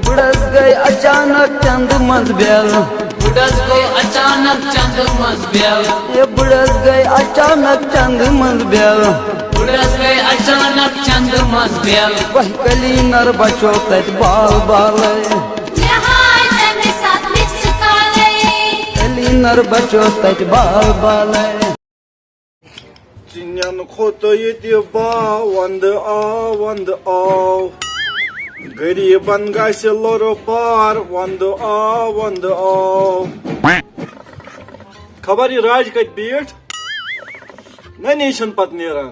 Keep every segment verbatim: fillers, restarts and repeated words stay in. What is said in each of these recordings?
بُڈس گٔے اچانک چندٕ منٛز بیل۔ بُڈس گٔے اچانک چندٕ منٛز بیل۔ ہے بُڈس گٔے اچانک چندٕ منٛز بیل۔ بُڈس گٔے اچانک چندٕ منٛز بیل۔ وہی کلینر بچو تتہِ بال بالے۔ مےٚ ہاے تمہِ ساتہٕ مِس کالے۔ کلینر بچو تتہِ بال بالے۔ ژٕنٮ۪ن کھوٚت ییٚتہِ باو، ونٛدٕ آو، ونٛدٕ آو۔ غریٖبن گژھِ لۄرٕ پار، ونٛدٕ آو، ونٛدٕ آو۔ خبر یہِ راج کتہِ بیٖٹھ؟ ننی چھُنہٕ پتہٕ نیران۔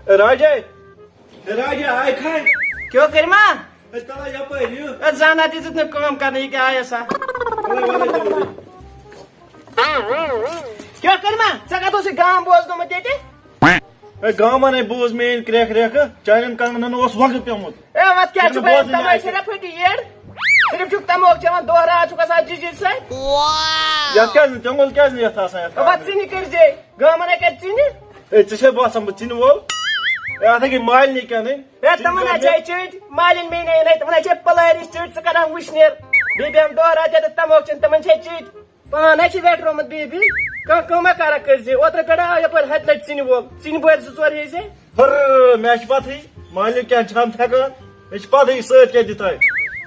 اے راجے، اے راجے، آے کھے؟ کیٛاہ کٔرۍ ما؟ اے تَلہٕ یپٲرۍ یہِ۔ اے زانہ تہِ دیُت نہٕ کٲم کرنہٕ، یہِ کیٛاہ آیس سا؟ وَلَے، وَلَے، وَلَے۔ کیٛاہ کٔرۍ ما؟ ژےٚ کَتھ اوسُے گام بوزنومُت ییٚتہِ؟ اے گامن ہے بوز میٲنۍ کرٛٮ۪کھ کرٛٮ۪کھ، چانٮ۪ن کنگنن اوس وۄگہٕ پیومُت۔ اے وَتھ کیٛاہ چھُ ژےٚ چھُنہٕ بوزُن تَمے یہِ صرف پھٕٹہِ یٔڈ۔ صرف چھُکھ تَموکھ چٮ۪وان دۄہ راتھ چھُکھ آسان جِجِر سۭتۍ۔ یَتھ کیٛازِ نہٕ تیوٚنٛگُل کیٛازِ نہٕ یَتھ آسان یَتھ؟ وَتھ ژٕ نہِ کٔرۍ زے، گامن ہے کَتہِ ژٕ نہِ؟ اے ژےٚ چھے باسان بہٕ ژِنہِ وول؟ اے اَتھ ہے گٔے مالنہِ کیٛاہ نٕے؟ اے تِمن ہے چھے چٔٹۍ، مالِنۍ میٛٲنۍ ہے نَے، تِمن ہے چھے پٔلٲرِس چٔٹۍ، ژٕ کَران وٕشنیر۔ بیٚیہِ بیٚہن دۄہ راتھ ییٚتٮ۪تھ تَموکھ چٮ۪ن، تِمن چھے چٔٹۍ۔ پانہٕ چھِ ویٹرومُت بیٚیہِ بیٚیہِ۔ کانٛہہ کٲمہ کارا کٔرۍ زِ۔ اوترٕ پٮ۪ٹھ آو یَپٲرۍ ہَتہِ لَٹہِ ژِنہِ وول۔ ژِنہِ بورِ زٕ ژور ہے زِ۔ ہُر، مےٚ چھِ پَتہٕے، مالِک کیٛاہ چھِ ہَم تھٮ۪کان۔ مےٚ چھِ پَتہٕے سۭتۍ کیٛاہ دِتھ آے۔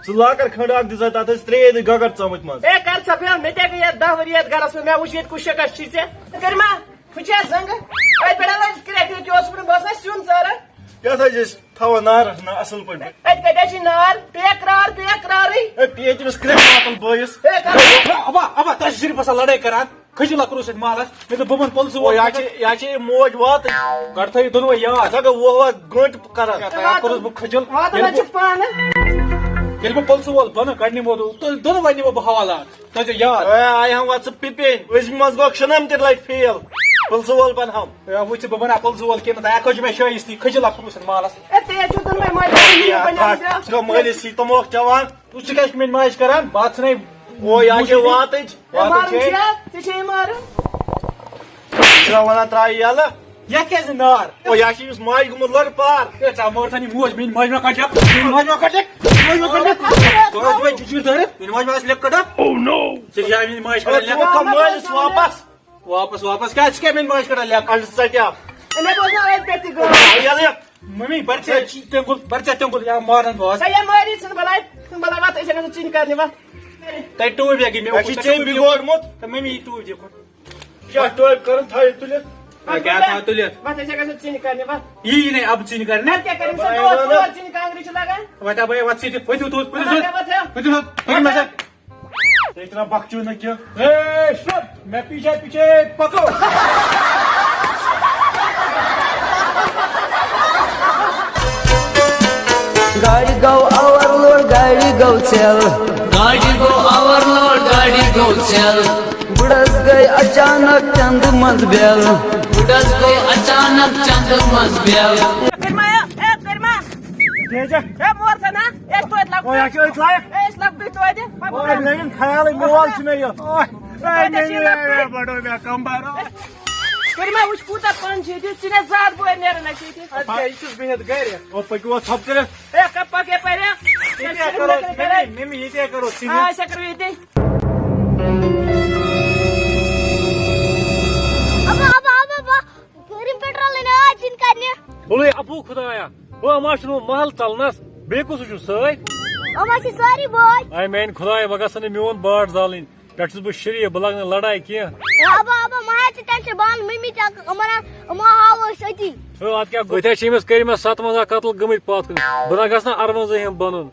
ژٕ لاکَر کھنٛڈ اَکھ دِژ آے، تَتھ ٲسۍ ترٛیٚیہِ دۄہہِ گگر ژٲمٕتۍ منٛز۔ اے کر ژٕ بیٚہہ، مےٚ تہِ گٔے یَتھ دَہ ؤری یَتھ گَرَس منٛز، مےٚ وٕچھ ییٚتہِ کُس شِکَس چھِ ژےٚ۔ کٔرۍ ما؟ ہُہ چھا زنٛگہٕ؟ اَتہِ پٮ۪ٹھ لٔجِس کرٛٮ۪کھ، ییٚتہِ اوسُس بہٕ باسان سیُن ژاران۔ یَتھ حظ چھِ أسۍ تھاوان نارَس نہ اَصٕل پٲٹھۍ۔ اَتہِ کَتہِ حظ چھِ نار؟ پیٚیہِ کرٛار، پیٚیہِ کرٛارٕے۔ ہے، پیٚیہِ تٔمِس کرٛٮ۪کھ ماتُل بٲیِس۔ ہے، کَر۔ ابا، ابا، ابا، تۄہہِ چھِ صرف آسان لڑٲے کران۔ کھٔجِل اکھ روٗزِتھ محلس۔ مےٚ دوٚپ بہٕ وَنہٕ پُلسہٕ او، وول۔ یا چھِ، یا چھِ یہِ موج واتٕنۍ۔ گۄڈٕ تھٲیِو دۄنوَے یاد۔ ژٕ گوٚو وُہ وُہ گٲنٛٹہٕ کران۔ یا تۄہہِ اکھ کوٚرُس بہٕ کھٔجِل۔ واتُن ییٚلہِ حظ چھُ بہٕ، پانہٕ۔ ییٚلہِ بہٕ پُلسہٕ وول بَنہٕ، گۄڈٕ نِمو دۄ-، تُہۍ دۄنوَے نِمو بہٕ حوالات۔ تۄہہِ چھو یاد؟ اے، آیہِ ہم وَژٕ پِپِنۍ۔ أزمہِ منٛز گوٚو شُنَمتہِ لَٹہِ فیل۔ پُلسہٕ وول بَنہٕ ہم۔ اے، وٕچھ ژٕ، بہٕ بَنہٕ ہا پُلسہٕ وول کِنہٕ نہٕ؟ تۄہہِ ہا کٔج مےٚ شٲیِستی، کھٔجِل اکھ روٗزِتھ محلس۔ اے، تُہۍ حظ چھِو دۄنوَے مٲلۍ یا، مٲلۍ ژٕ چھُکھ مٲلِس سۭتۍ تِموکھ چٮ۪وان۔ ژٕ چھُکھ اَسہِ مےٚ ماجہِ کران، بہٕ ژھٕنے۔ او، یا چھِ موٗجوٗدٕے۔ واتٕچ۔ ہے، واتٕچ مارُن چھے۔ چھا؟ ژےٚ چھے مارُن۔ ژٕ چھُکھ وَنان ترٛاو یَلہٕ۔ یَتھ کیٛازِ نار؟ او، یا چھِ أمِس ماجہِ گوٚمُت لۄرٕ پار۔ ہے، ژٕ ہا مٲر سا یہِ موج، میٛٲنۍ ماجہِ ما کَڑِ؟ میٛٲنۍ ماجہِ ما کَڑِ؟ میٛٲنۍ ماجہِ ما کَڑِ؟ ژٕ ٲس مےٚ جِجِر دٲرِتھ، میٛٲنۍ ماجہِ ما آسہِ لٮ۪کھ کَڑان؟ Oh no! ژےٚ چھِ میٛٲنۍ ماجہِ کَڑان اے، ژٕ لٮ۪کھ۔ وَن تھاو مٲلِس واپس۔ واپس، واپس کیٛاہ؟ ژٕ کیٛاہ میٛٲنۍ ماجہِ کَڑان لٮ۪کھ؟ اَسہِ ژَٹیٛاو۔ اے، مےٚ بوزناو أتھۍ پٮ۪ٹھ تہِ گٲو۔ یَلہٕ یَتھ۔ مٔمی، بَر ژےٚ تیٚنٛگُل، بَر ژےٚ تیٚنٛگُل یا مارَن بہٕ آز۔ سا یا مٲری ژھٕن بَلاے، ژھٕن بَلاے، وَتھ أسۍ ہٮ۪کو نہٕ ژِنہِ کَرنہِ، وَتھ۔ تۄہہِ ٹوٗپۍ اَکی مےٚ اَسہِ چھِ ووٚن، ژےٚ بِگوڑمُت۔ تہٕ مٔمی یہِ ٹوٗپۍ دِ کھۄت۔ کیٛاہ ٹوپۍ کَرُن تھٲیِو تُلِتھ؟ آ، کیٛاہ تھاوو تُلِتھ؟ وَتھ أسۍ ہٮ۪کو نُہ ژِنہِ کَرنہِ، وَتھ۔ یی نہٕ اَبہٕ ژِنہِ کَرنہِ۔ اَدٕ کیٛاہ کَرِ أمِس بَلاے دۄہَس وَنان۔ ژور ژِنہِ کانٛگرِ چھِ لَگان۔ وَتھ ہا بَے، وَتھ ژٕ تہِ، پٔتِو توٗرۍ، پٔتِو وَتھ سا۔ ہا، وَتھ ہا۔ پٔتِو سا، پٔتِو مےٚ سۭتۍ۔ تُہۍ تہِ نہ بخچو نہ کینٛہہ۔ اے، شُپ، مےٚ پیچھے پیچھے پکو۔ گاڑِ گوٚو اوورلوڈ، گاڑِ گوٚو ژٮ۪ل۔ گاڑِ گوٚو اوورلوڈ، گاڑِ گوٚو ژٮ۪ل۔ بُڈس گٔے اچانک چندٕ منٛز بیل۔ بُڈس گٔے اچانک چندٕ منٛز بیل۔ کٔرۍ ما، اے، کٔرۍ ما۔ بیجا۔ اے، مور تھا نا۔ اے، توتہِ لگ۔ او، یہِ چھُ أتھۍ لایق۔ اے، أسۍ لگ بیٚیہِ توتہِ۔ او، مےٚ یہِ خیالٕے مول چھُ مےٚ یہِ۔ او، اے، توتہِ مےٚ چھِ یہِ لگ۔ بڑو مےٚ کمبر۔ کٔرۍ ما وٕچھ کوٗتاہ پَن چھِ ییٚتہِ، ژٕ نہ زیادٕ بوے نیران اَسہِ ییٚتہِ۔ اَدٕ کیٛاہ، یہِ چھُس بِہِتھ گرِ۔ او، پٔکِو وۄنۍ ژھۄپہٕ کٔرِتھ۔ اے، کَپ پَکھ یَپٲرۍ، اے۔ ییٚتی ہا کَرو، مٔمی، مٔمی، ییٚتی ہا کَرو ژھٕنِتھ۔ آ، أسۍ ہا کَرو ییٚتی۔ ابا، ابا، ابا، ابا، کٔرِم پیٹرول أنۍ آز زِنۍ کرنہِ۔ بولے ابو خدایا، او اما چھُنہٕ وۄنۍ محل ژَلنَس، بیٚیہِ کُس چھُ سۭتۍ؟ اما چھِ سٲری بٲے۔ اے میٛانہِ خدایا، وۄنۍ گژھن نہٕ میون باٹھ زالٕنۍ۔ پٮ۪ٹھ چھُس بہٕ شریٖف، بہٕ لاگہٕ نہٕ لڑایہِ کینٛہہ۔ اے ابا، ابا، مہ ہےٚ ژٕ ٹٮ۪نشن، بہٕ اَنہٕ مٔمی تہِ اَکھ، یِمَن اَنہٕ، یِمَن ہاوو أسۍ أتی۔ ہے، اَتھ کیٛاہ گوٚو؟ أتھۍ ہا چھِ أمِس کٔرۍ مےٚ سَتوَنٛزاہ قتل گٔمٕتۍ پَتھ کُن۔ بہٕ نہ گژھٕ نہ اَروَنٛزٲہِم بَنُن۔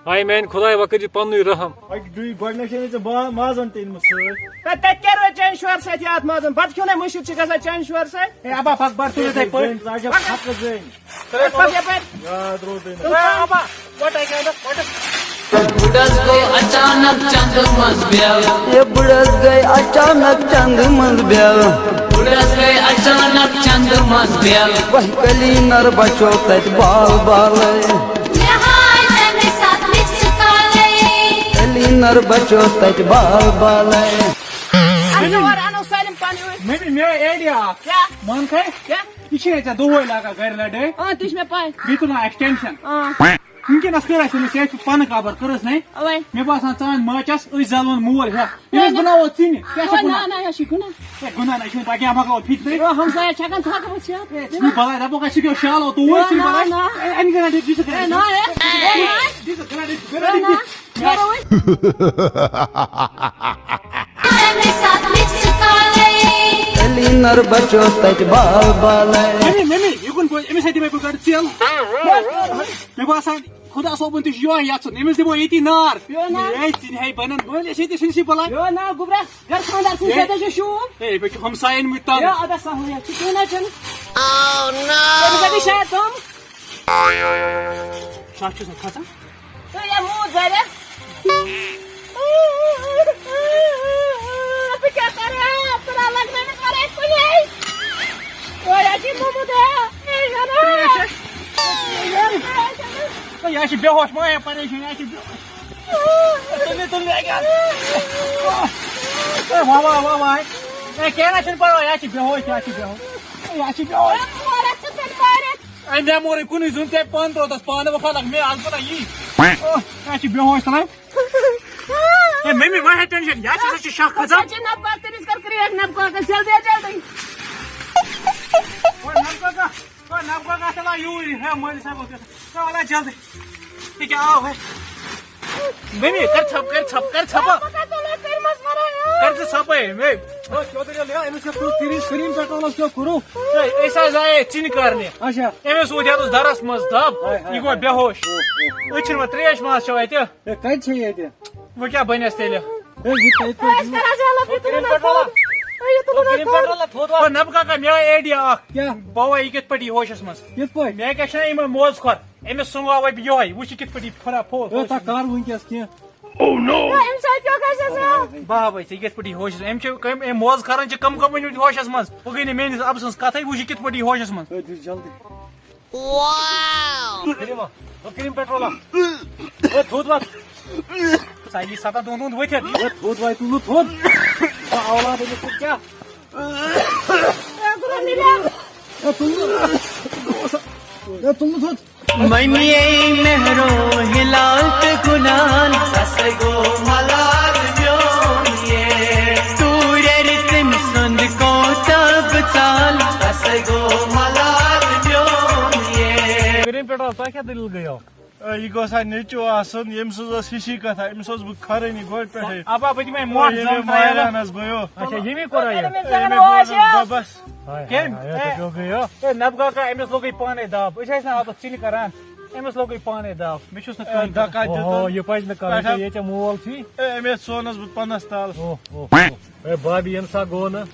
ہاے میٛانہِ خۄداے، وۄنۍ کٔرۍ زِ پَننُے رحم۔ اَکہِ دُے گۄڈٕنٮ۪تھ چھے نہٕ ژےٚ با-، مازَن تہِ أنۍمٕژ سۭتۍ۔ ہے، تَتہِ کیٛاہ روزِ چانہِ شورٕ سۭتۍ یَتھ مازَن؟ بَتہٕ کھیوٚو نہ مٔشیٖد چھِ گژھان چانہِ شورٕ سۭتۍ؟ ہے، اَبا، پَکھ بَر ژٕ یِتھَے پٲٹھۍ۔ زٔنۍ، ژٕ ہا چھَکھ پھَکہٕ زٔنۍ۔ پَکھ یَپٲرۍ۔ یاد روٗدُے نہٕ۔ ہے، اَبا، what I kind of، what is بُڈس گٔے اچانک چندٕ منٛز بیل۔ ہے بُڈس گٔے اچانک چندٕ منٛز بیل۔ بُڈس گٔے اچانک چندٕ منٛز بیل۔ وہی کلینر بچو تتہِ بال بالے۔ مےٚ ہاے تمہِ ساتہٕ مِس کالے۔ کلینر بچو تتہِ بال بالے۔ اچھا، اور انو سٲلِم پانہٕ ؤنۍ۔ مٔمی، مےٚ آیہِ idea اکھ۔ کیٛاہ؟ مان کھے؟ کیٛاہ؟ یہِ چھِ ژےٚ دۄہے لاگان گرِ لڑٲے۔ آ، تہِ چھِ مےٚ پَے۔ بیٚیہِ تُلان extension۔ آ۔ وٕنکیٚنَس کٔر اَسہِ أمِس ییٚتہِ پَنہٕ کابر، کٔرٕس نے؟ اوے۔ مےٚ باسان، ژٕ اَن ماچَس، أسۍ زالون مول ہٮ۪تھ۔ أمِس نہ، نہ۔ بَناوو ژِنہِ۔ کیٛاہ چھا نہ، گُناہ؟ نہ، نہ، یہِ چھُ گُناہ۔ ہے، گُناہ نہ چھُنہٕ، پَتہٕ کیٛاہ مۄکلاوو فِتنہٕ؟ یہِ ہمسایہِ چھِ ہٮ۪کان تھکھ وٕچھِتھ۔ ہے، ژٕ چھُکھ بَلاے، دَپو کَتہِ چھُکھ شالو، تہٕ وۄنۍ نہ، ژٕ نہ، بَلاے۔ نہ۔ ہے، اَمہِ گٔرا دِتھ، دِتھ، ہے، نہ، ہے۔ دِتھ، گٔرا دِتھ، گٔرا نہ، دِتھ۔ نہ۔ کلینر بچو تتہِ بال بالے۔ ممی، ممی، یہِ کُن بوز، أمِس سۭتۍ دِمے بہٕ گۄڈٕ ژیل۔ مےٚ باسان، خۄدا صٲبُن تہِ چھُ یِہوٚے یَژھُن، أمِس دِمو ییٚتی نار۔ یو نا۔ ہے، ژِنہِ ہے بَنَن وٲلۍ، أسۍ ییٚتہِ چھِنہٕ سُہ بَلاے۔ یو نا، گوٚبرا، گَرٕ خانٛدار سٕنٛدِ ہے۔ سۭتۍ چھُ شوٗب۔ ہے، مےٚ چھُ ہمساین مٕتۍ تَل۔ یو، اَدا سہلٕے چھُ، کیوں نہ چھُنہٕ؟ تٔمِس اَتہِ شاید تِم۔ سَتھ چھُس نہٕ کھسان۔ تہٕ یہِ موٗد واریاہ۔ بہٕ کیٛاہ کَرٕ؟ ژٕ نہ لَگنٲوِتھ وَرٲے کُنے۔ واریاہ چھِ موٗمُت، ہے۔ اے، یہِ نہ۔ ہے، یہِ چھِ بے ہوش، مہ ہےٚ پریشٲنی، یہِ چھِ بے ہوش۔ تُلِو، تُلِو، اَکہِ اَتھٕ۔ اے، واہ، واہ، واہ، واہ۔ اے، کینٛہہ نہ چھُنہٕ پَرواے، یہِ چھِ بے ہوش، یہِ چھِ بے ہوش۔ اے، یہِ چھِ بے ہوش۔ اَمہِ مےٚ مورٕے کُنُے زوٚن، ژےٚ پانہٕ ترٛوو تَس پانہٕ، وۄنۍ کھالَکھ مےٚ اَز کوٗتاہ یی۔ او، یہِ چھِ بے ہوش تران۔ اے، مٔمی، مہ ہےٚ ٹٮ۪نشَن، یہِ چھِ، یہِ چھِ شَکھ کھَسان۔ اَچھا، نَبہٕ کاکَس تٔمِس کَر کرٛیک، نَبہٕ کاکَس جلدی، جلدی۔ او، نَبہٕ کاکا، او، نَبہٕ کاکا، تَلہ یوٗرۍ، ہے، مٲلِس صٲبَس گژھِ۔ تَلہ جلدی۔ یہِ کیٛاہ آو ہے؟ مٔمی، کر ژھۄپ، کر ژھۄپ، کر ژھۄپ۔ کر ژٕ ژھۄپے، مے۔ او، کیٛاہ دٔلیٖل، ہے؟ أمِس کیٛاہ کوٚرُتھ؟ کرٛیٖم، کرٛیٖم پٮ۪ٹرولَس کیٛاہ کوٚرُتھ؟ ہے، أسۍ حظ آیے ژِنہِ کَرنہِ۔ اچھا۔ أمِس ووت یَتَس دَرَس منٛز دَب۔ ہاے، ہاے، یہِ گوٚو ہاے۔ بے ہوش۔ أسۍ چھِنہٕ وۄنۍ ترٛیش ماز چٮ۪وان اَتہِ۔ ہے، کَتہِ چھے ییٚتہِ؟ وۄنۍ کیٛاہ بَنٮ۪س تیٚلہِ؟ ہے، یہِ تۄہہِ أسۍ کَران چھِ ہیلپ، یہِ تُلُن حظ تھوٚد۔ ہے، یہِ تُلُن حظ تھوٚد۔ او، نَبہٕ کاکا، مےٚ آیہِ آیڈیا اَکھ۔ کیٛاہ؟ بہٕ وَنہٕ یہِ کِتھ پٲٹھۍ یی ہوشَس منٛز۔ کِتھ پٲٹھۍ؟ مےٚ کیٛاہ چھُنہ یِمَن موزٕ کھۄر؟ أمِس سُنٛگاو وۄنۍ یِہوٚے، وٕچھ یہِ کِتھ پٲٹھۍ یی پھُرا پھوٚل ہے، ہوشَس تہٕ منٛز۔ کَر وٕنکیٚس کینٛہہ۔ نہ، أمِس آیہِ کیٛاہ گژھِ اَسہِ؟ بہٕ ہاوَے ژےٚ یہِ کِتھ پٲٹھۍ یی ہوشَس منٛز۔ أمۍ چھِ کٔمۍ، أمۍ موزٕ کھۄرَن چھِ کَم کَم ؤنۍمٕتۍ ہوشَس منٛز۔ وۄنۍ گٔے نہٕ میٛٲنِس اَبہٕ سٕنٛز کَتھٕے، وٕچھ یہِ کِتھ پٲٹھۍ یی ہوشَس منٛز۔ ہے، دِس جلدی۔ واو! کٔرِو وۄنۍ، وۄنۍ کٔرِو پٮ۪ٹرول اَتھ۔ وۄنۍ تھوٚد وۄتھ۔ سا یی سَتَن دۄہَن ہُنٛد ؤتھِتھ۔ وۄنۍ تھوٚد وۄنۍ تُلُن تھوٚد۔ سا اولاد أمِس سۭتۍ کیٛاہ؟ ہے، تُلُن۔ ہے، تُلُن تھوٚد۔ مٔمی مہرو ہلال تہٕ گُنان، سَسے گوٚو ملال میون یے۔ توٗرٮ۪ر تٔمۍ سُنٛد کوتاہ بہٕ ژال، سَسے گوٚو ملال میون یے۔ کٔرِن پٮ۪ٹھ آو، تۄہہِ کیٛاہ دٔلیٖل گٔیو؟ اے، یہِ گوٚژھ ہا نیٚچوٗ آسُن، ییٚمِس حظ ٲس ہِشی کَتھا، أمِس اوسُس بہٕ کھَرٲنی گۄڈٕ پٮ۪ٹھَے۔ اَبا، بہٕ دِمَے او، موت ییٚمہِ زَن مایرَن ترٛایَن۔ حظ بہٕ یو۔ اچھا، ییٚمی کوٚرا یہِ؟ أمِس زَن ییٚمہِ اوس بوزُن یہِ۔ دۄبَس۔ ہاے، کیٚمۍ؟ ہاے، ہاے، ہے۔ تۄہہِ کیٛاہ گٔیو؟ ہے، نَبہٕ کاکا، أمِس لوٚگُے پانَے دَب۔ أسۍ ٲسۍ نہٕ اَتَس ژِنہِ کَران۔ أمِس لوٚگُے پانَے دَب۔ مےٚ چھُس نہٕ اے، کٕہٕنۍ دَکا کَران۔ دیُتُن۔ اوہو، یہِ پَزِ نہٕ کَرُن پٮ۪ٹھٕ کینٛہہ، ییٚتہِ موٗل چھُے۔ اے، أمۍ ہے ژھونُس بہٕ پَنَس تَل۔ اوہ، اوہ، اوہ۔ اے بابی، ییٚمہِ ساتہٕ گوٚو نہٕ۔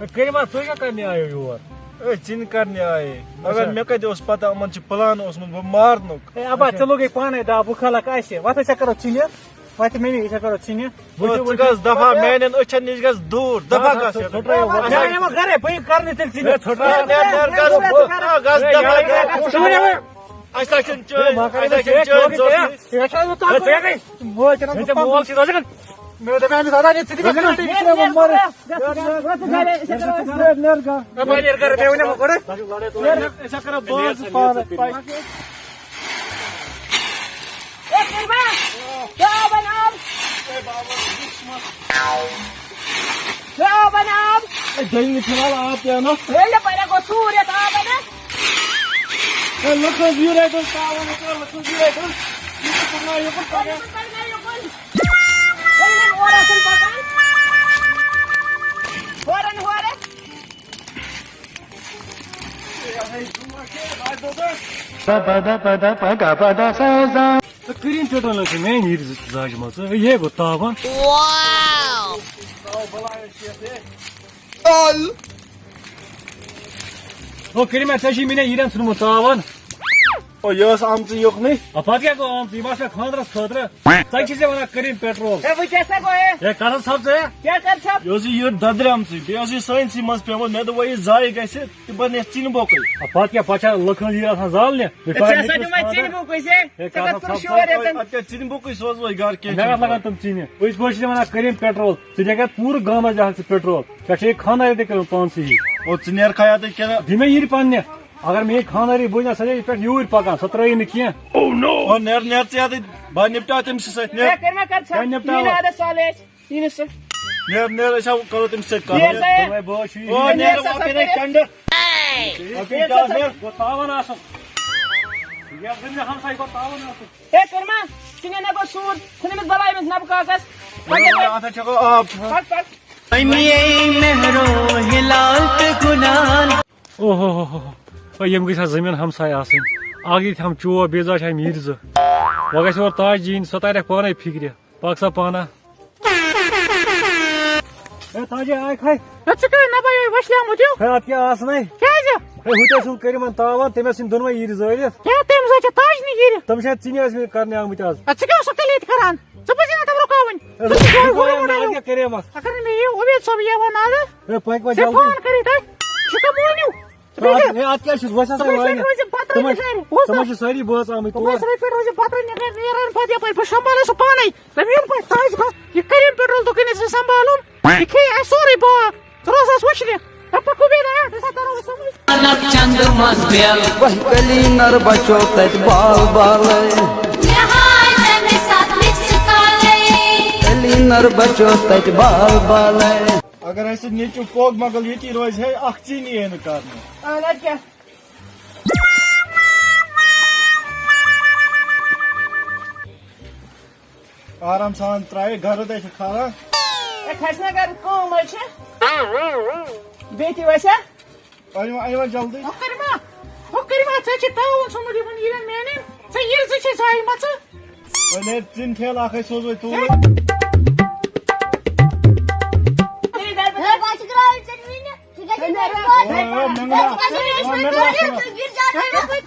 اے کٔرِو حظ، تُہۍ کیٛاہ کَرنہِ آیو یور؟ اے، ژِنہِ کَرنہِ آیے۔ مگر اچھا۔ مےٚ کَتہِ اوس پَتہ یِمَن چھُ پلان اوسمُت بہٕ مارنُک۔ اے اَبا، اچھا۔ ژےٚ لوٚگُے پانَے دَب، بہٕ کھالَکھ اَسہِ۔ وَتھ أسۍ ہا کَرو ژِنہِ۔ وَتھ مٔمی، أسۍ ہا کَرو ژِنہِ۔ او، ؤتھِو، ژٕ ؤتھِو، گژھ دَفا، ؤتھِو۔ میٛانٮ۪ن أچھَن نِش گژھ دوٗر، دَفا نہ، گژھ ژٕ یَتھ۔ ژھوٚٹرٲیِو وۄنۍ۔ اَسہِ ہے، ہے، وۄنۍ گَرے، بہٕ یِمہٕ کَرنہِ تیٚلہِ ژِنہِ۔ ہے، ژھوٚٹرٲیِو۔ ہے، گژھ دَفا، گژھ۔ ژٕ ؤنِو وۄنۍ۔ اَسہِ نہ چھُنہٕ چٲنۍ، ہے، وۄنۍ کَرو اَسہِ نہ چھُنہٕ أسۍ چٲنۍ چٲنۍ دوستی۔ ہے، ژٕ ہے گٔے۔ مول چھُنہ ہے، ژےٚ مول چھُے روزان۔ مےٚ دوٚپ أمِس اَدا نہِ ژٕ تہِ مےٚ کَرٕ ٹی وی سۭتۍ ووٚن مَرٕ۔ نیر، نیر، نیر۔ ہے، بہٕ نیر گَرٕ، مےٚ ؤنِو وۄنۍ گۄڈٕ۔ أسۍ ہا کَرو باز پانہٕ۔ اے، کٔرۍ با۔ کیٛاہ بَناو؟ کیٛاہ بَناو؟ اے، دٔیمہِ فِلحال آب پینَس۔ ہے، یَپٲرۍ ہا گوٚو ژوٗر یَتھ آبَن۔ اے، لُکھ حظ یہِ رَٹہِ حظ تاوَن، لُکھ حظ یہِ رَٹہِ حظ۔ یہِ چھُ پَکان یُکُن پَکان۔ یُکُن پَکان یُکُن۔ ہے، یِمَن اورٕ آسَن پَکان۔ ہورَن ہورٕ۔ ژٕ کٔرِن پٮ۪ٹھ وَنان ژٕ میٛانہِ ہِرِ زٕ زاجہِ منٛز ژٕ، ہے، یہِ گوٚو تاوان۔ ہو کٔرِن مےٚ، ژےٚ چھُے مےٚ ہِرٮ۪ن ژھُنمُت تاوان۔ او، یہِ ٲس آمژٕ یُکنُے۔ آ، پَتہٕ کیٛاہ گوٚو آمژٕ؟ یہِ ما چھےٚ خانٛدرَس خٲطرٕ؟ ژَتجی ژےٚ وَنان کٔرِنۍ پٮ۪ٹرول۔ ہے، وۄنۍ کیٛاہ سا گوٚو ہے؟ ہے، کَتھ حظ ژھَپ ژٕ ہے؟ کیٛاہ کَر ژھَپ؟ یہِ اوس یہِ یٔڈ دَدریمژٕے، بیٚیہِ اوس یہِ سٲنۍسٕے منٛز پٮ۪ومُت۔ مےٚ دوٚپ، وۄنۍ یہِ ضایع گژھِ، تہٕ بَنہِ اَسہِ ژِنہِ بوٚکُے۔ آ، پَتہٕ کیٛاہ، پَتہٕ چھا لٔکھَن یہِ آسان زالنہِ؟ ہے، ژےٚ ہسا دیُت مےٚ ژِنہِ بوٚکُے ژےٚ۔ ہے، ژےٚ کَتھ کَتھ ژوٚر ژھَپ شور ژٕ؟ ییٚتٮ۪ن؟ اَدٕ کیٛاہ، ژِنہِ بوٚکُے سوزوے گَرٕ کینٛہہ مےٚ کَتھ چھُنہٕ۔ لَگان تِم ژِنہِ؟ أسۍ پٲٹھۍ چھِ وَنان کٔرِنۍ پٮ۪ٹرول، ژٕ دِکھ اَتھ پوٗرٕ گامَس دِکھ ژٕ پٮ۪ٹرول۔ ژےٚ چھے خانٛدار ییٚتہِ کَرُن پانسٕے۔ او، ژٕ نیر کھایا تہٕ کینٛہہ۔ دِ مےٚ یِرِ پَننہِ۔ اگر میٲنۍ خانٛداری بوٗزِ نا، سۄ چھےٚ ییٚتہِ پٮ۪ٹھ یوٗرۍ پکان، سۄ ترٲیِن نہٕ کینٛہہ۔ او نو! او نیر، نیر ژٕ یتھ، بہٕ نِپٹاو تٔمۍ سٕے سۭتۍ، نیر۔ ہے، کٔرۍ ما کتھ ژھا؟ کیٛاہ نِپٹاوو؟ یہِ نہٕ عادت سہلٕے اَسہِ، یہِ نہٕ سُہ۔ نیر، نیر، أسۍ ہاو-، کرو تٔمِس سۭتۍ کتھ۔ نیر سا، ہے۔ دوٚپمَے بہٕ حظ چھُس یہِ۔ او نیر نیر، سا، وۄنۍ سا، پیٚیہِ نہ کٔرِتھ۔ کنڈٕ۔ ہے، وۄنۍ پیٚیہِ نیر سا، کیٛاہ سا، نیر؟ گوٚو تاوان آسُن۔ یہِ حظ گٔے مےٚ ہمساے، گوٚو تاوان آسُن۔ ہے، کٔرۍ ما؟ ژٕ نیر نا گوٚو سوٗر، ژھٕن أمِس بلاے أمِس نبہٕ کاکس۔ پکھ، پکھ۔ اتھ ہا چھکو آب۔ پکھ، پکھ۔ امی مہرو ہلال تہٕ گُلال۔ اوہ ہو ہو ہو۔ اے، یِم گٔژھۍ ہا زٔمیٖن ہمساے آسٕنۍ۔ اکھ دِتھ ہم چوب، بیٚیہِ زا چھِ ہم یِرِ زٕ۔ وۄنۍ گژھِ اورٕ تاج جی یِنۍ، سۄ ترٮ۪کھ پانے فِکرِ۔ پکھ سا پانہ۔ اے، تاجے آے کھے۔ ہے، ژٕ کیٛاہ نبے یوے وۄشلیومُت ہیوٗ؟ ہے، اتھ کیٛاہ آسنَے؟ کیٛازِ؟ ہے، ہُتہِ اوسُم کٔرِمن تاوان، تٔمۍ ٲسِم دۄنوَے یِرِ زٲلِتھ۔ کیٛاہ تٔمۍ زٲج ژےٚ تاج نہٕ یِرِ؟ تِم چھا ژِنہِ ٲسۍ مٕتۍ کرنہِ آمٕتۍ آز۔ ہے، ژٕ کیٛاہ اوسُکھ تیٚلہِ ییٚتہِ کران؟ ژٕ پَزی نہٕ تِم رُکاوٕنۍ۔ ہے، ژٕ چھُکھ رُکاوٕنۍ، گۄڈٕ مےٚ گۄڈٕ کیٛاہ کریمکھ؟ اگر نہٕ مےٚ یِیِو اُمید صٲب یِیَو نادٕ، ہے، پٔکۍ وۄنۍ ژےٚ جلدی۔ فون کٔرِتھ اَتہِ، ژٕ کَم مٲنِو؟ ژٕ اتھ، بیٚیہِ ہے، اتھ کیٛاہ چھُس؟ وۄنۍ ہسا ژٕ وۄنۍ وۄنۍ روزِ بتہٕ تِمن رنہِ چھِ، گرِ۔ بوز تِمن سا۔ چھِ سٲری بٲژ آمٕتۍ تِمن تور۔ سٲری پٮ۪ٹھ روزِ بتہٕ رنہِ گرِ، نیران پتہٕ یپٲرۍ۔ بہٕ سنبھالے سُہ پانے۔ دَپہِ یِم پٲٹھۍ تاج گژھ، یہِ کٔرِم پیٹرول دُکان ییٚتہِ سُہ سنبھالُن۔ یہِ کھیٚیہِ اَسہِ سورُے باغ۔ ژٕ روز اَسہِ وٕچھنہِ۔ دَپ پَکھ کُبیرا، أسۍ ہا تَرو أسۍ سمٕجھ۔ جنت چندٕ منٛز بیل۔ وہی کلی نر بچو تتہِ بال بالے۔ نہاے تمہِ ساتہٕ مِس کالے۔ کلی نر بچو تتہِ بال بالے۔ اگر اسہِ نیٚچو کوک مۄغل ییٚتی روزِ ہے، اکھ ژیٖنی ہے نہٕ کرنہٕ۔ اہن حظ کیٛاہ؟ آرام سان ترٛایہِ گرٕ تہِ چھِ کھالان۔ ہے، کھسہِ نا گرٕ، کٲم حظ چھِ۔ بیٚیہِ تہِ وَسیا؟ أنِو، أنِو وۄنۍ جلدی۔ ہُہ کٔرِو ما، ہُہ کٔرِو ما، ژےٚ چھِ تاوُن ژھُنمُت یِمَن یِرٮ۪ن میٛانٮ۪ن۔ ژےٚ یِرِ زٕ چھِ زایہِ مَژٕ۔ وۄنۍ ہے ژِنہِ ٹھیلہٕ اَکھ ہے سوزوے توٗرۍ۔ ہے، بہٕ چھُس گرٛاے ژےٚ وٕنہِ۔ ژٕ گژھِ ہے، مےٚ ہے، مےٚ وَن۔ ژٕ گژھِ ہے، مےٚ وَن۔ ژٕ گژھِ ہے،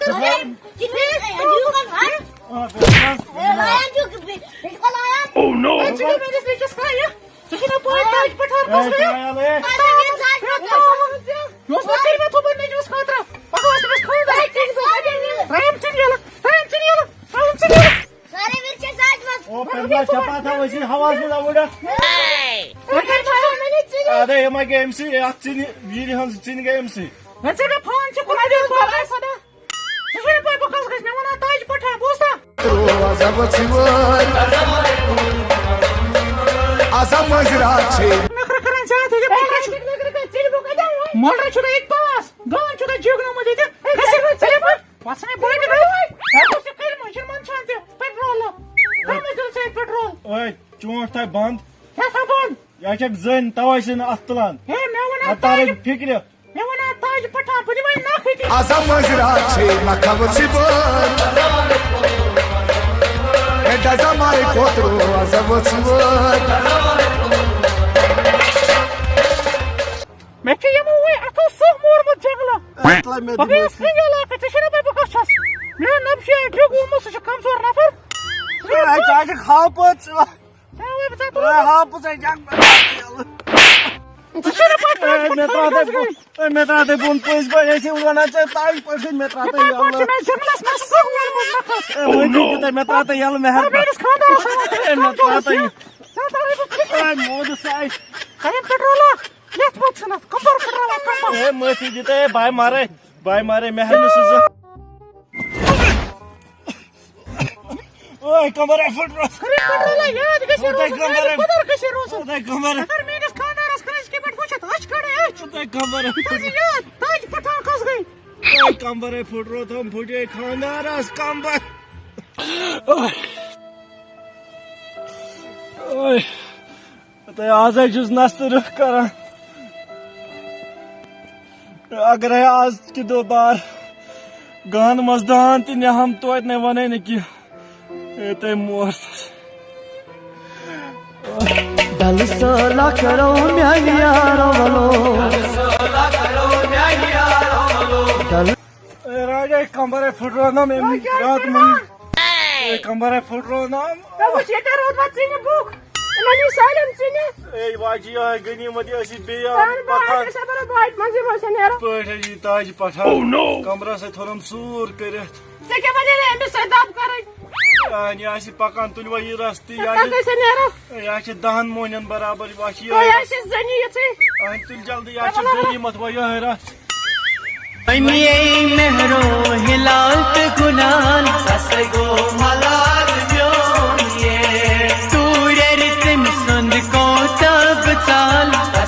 مےٚ وَن۔ ژٕ گژھِ ہے، ژٕ گژھِ ہے۔ آ، بِلکُل۔ ہے، لایان چھُ، بِلکُل لایان۔ Oh no! ژٕ چھُکھ میٛٲنِس نیٚچوِس کھایہِ۔ ژےٚ چھُے نہ پَے تاج پٹھان کۄس گٔیو؟ ہے، ہے۔ مےٚ اوس نہٕ کٔرمٕژ تھوٚمُت نیٚچوِس خٲطرٕ۔ پَگاہ اوس تٔمِس خانٛدر۔ ترٛٲیِم ژِنہِ یَلہٕ، ترٛٲیِم ژِنہِ یَلہٕ، ترٛٲیِم ژِنہِ یَلہٕ۔ سارے وِرِ چھِ ساجہِ منٛز۔ او، پٔتمہِ لَٹہِ چھےٚ پَتہ، أسۍ چھِ ہَوہَس منٛز اَوُرۍ اَتھ۔ تُہۍ کَتہِ چھِو؟ اَدٕ یِمَے گٔے أمۍ سٕے، اَتھ ژِنہِ، وِرِ ہٕنٛز ژِنہِ گٔے أمۍ سٕے۔ وۄنۍ ژےٚ مےٚ فون چھِ کُنہِ دِتھ، خۄداے خۄدا۔ ژےٚ چھےٚ نہٕ پَے بہٕ کَس گژھِ، مےٚ وَنان تاج پٹھان، بوٗزتھا؟ روزا بہٕ ژھِ وٲرۍ۔ آسا مٔنٛزۍ راتھ چھے۔ نخرٕ کران زیادٕ، ییٚتہِ مۄلرَے چھُ۔ مۄلرَے چھُ نہ ییٚتہِ پاس۔ گان چھُ تۄہہِ جیگنومُت ییٚتہِ۔ گژھِ نہٕ ژےٚ یَپٲرۍ۔ وَسَن ہے بٔڑۍ گٔے۔ ژےٚ کُس چھُ کٔرمٕژ؟ یِمَن چھُ اَتھ تہِ پٮ۪ٹرولہٕ۔ کَم حظ دیُن ژےٚ اَتہِ پٮ۪ٹرول؟ اوے، چونٛٹھ تھاو بنٛد۔ کیٛاہ تھاو بنٛد؟ یہِ ہا چھَکھ زٔنۍ، تَوَے چھِ نہٕ اَتھ تُلان۔ ہے، مےٚ وَن اَتھ اَتھ تَرِ تاج۔ فِکرِ۔ مےٚ وَن اَتھ تاج پٹھان، بہٕ دِمَے نَکھ أتی۔ آسا مٔنٛزۍ راتھ چھے نَکھٕ وٕژھِ وٲرۍ۔ ہے، ڈزا مارے کوترو، آسا وٕژھِ وٲرۍ۔ مےٚ چھُ یِمو وۄنۍ اَتھو سٕہہ مورمُت جنٛگلہٕ۔ اَتھ لَگہِ مےٚ بہٕ گٔیَس دِمَے۔ کٕنٛگہِ علاقہٕ، ژےٚ چھےٚ نہ پَے بہٕ کَس چھَس؟ میون نَبہٕ چھُ یہِ ڈرٛوٚگ گوٚمُت، سُہ چھُ کمزور نفر۔ ہے، ژٕ آسکھ ہاپُت۔ ہے، وۄنۍ بہٕ ژےٚ ہے، ہاپُت، ہے، جنٛگ۔ ژےٚ چھےٚ نہ پَے اے، مےٚ ترٛاو تَے بۄن، اے، مےٚ ترٛاو تَے بۄن پٔزۍ پٲٹھۍ، أسۍ چھِ وَنان ژےٚ تَے پٲٹھۍ، مےٚ ترٛاو مےٚ تَے تَے پٲٹھۍ چھُ یَلہٕ۔ مےٚ جنٛگلَس منٛز سٕہہ ووٚنمُت نفر۔ اے، وۄنۍ چھُ تَے، مےٚ ترٛاو تَے یَلہٕ مےٚ۔ مےٚ ترٛاو تَے۔ ژےٚ تَرے بہٕ فِکرِ۔ اے، موجود سا اے۔ کَریم پٮ۪ٹرول اکھ۔ یتھ پتہٕ ژھٕنتھ کمبر پھٕٹراوان کمبر۔ اے، معٲفی دِتہٕ، اے، باے مارے، باے مارے، مےٚ ہا نہٕ سُہ زٕ۔ اوے، کمبر ہے پھٕٹرو۔ خرید پٮ۪ٹرول ہے یاد گژھِ اوے، روزُن، کمبر ہے۔ میانہِ قدر گژھِ روزُن۔ اوے، کمبر ہے۔ اگر میٲنِس خانٛدارس کانٛہہ أچھ کہِ پٮ۪ٹھ وٕچھِ، تہٕ أچھ کڑے أچھ۔ اوے، کمبر ہے۔ یہِ تھٲیزِ یاد، تاج پٹھان کس گٔے۔ اوے، کمبر ہے پھٕٹرو، تِم پھٕٹے خانٛدارس کمبر۔ اوے۔ اوے۔ تہٕ آز حظ چھُس نستہٕ رٕکھ کران۔ اگرے آز کہِ دۄہ بار گانہٕ منٛز دان تہِ نِہم توتہِ نَے وَنَے نہٕ کینٛہہ۔ اے تٔمۍ مور تَس۔ ڈلہٕ سٲلا کرو میانہِ یارو ولو۔ ڈلہٕ اے راجا، کمبر ہے پھٹرونم امی رات منٛز۔ اے کمبر ہے پھٹرونم۔ ژےٚ وٕچھ ییٚتہِ روٗدمُت ژِنہِ بُک۔ یِمن یہِ سالم ژِنہِ۔ اے واجی، یہے غنیمت، یہِ ٲسۍ بیٚیہِ پان پکان۔ باہر گژھِ بڑٕ باہر منٛزٕے منٛز چھےٚ نیران۔ پٲٹھۍ ہے یہِ تاج پٹھان۔ Oh no! کمرس ہے تھوٚرُم سوٗر کٔرِتھ۔ ژےٚ کیٛاہ وَنے نہٕ أمِس سۭتۍ دَب کَرٕنۍ؟ آ، یہِ آسہِ پکان تُلہِ وۄنۍ یہِ رستہٕ، یہِ تَتھ آسہِ، ٲسۍ نیران۔ یہِ آسہِ دہن مۄہنٮ۪ن برابر، یہِ آسہِ یہِ۔ تۄہہِ آسہِ زٔنی یِژھٕے۔ آ، تُلہِ جلدی، یہِ آسہِ مطلب غنیمت وۄنۍ یِہوٚے رستہٕ۔ وۄنۍ یے مہرو ہلال تہٕ گُلال، تسے گوٚو ملال۔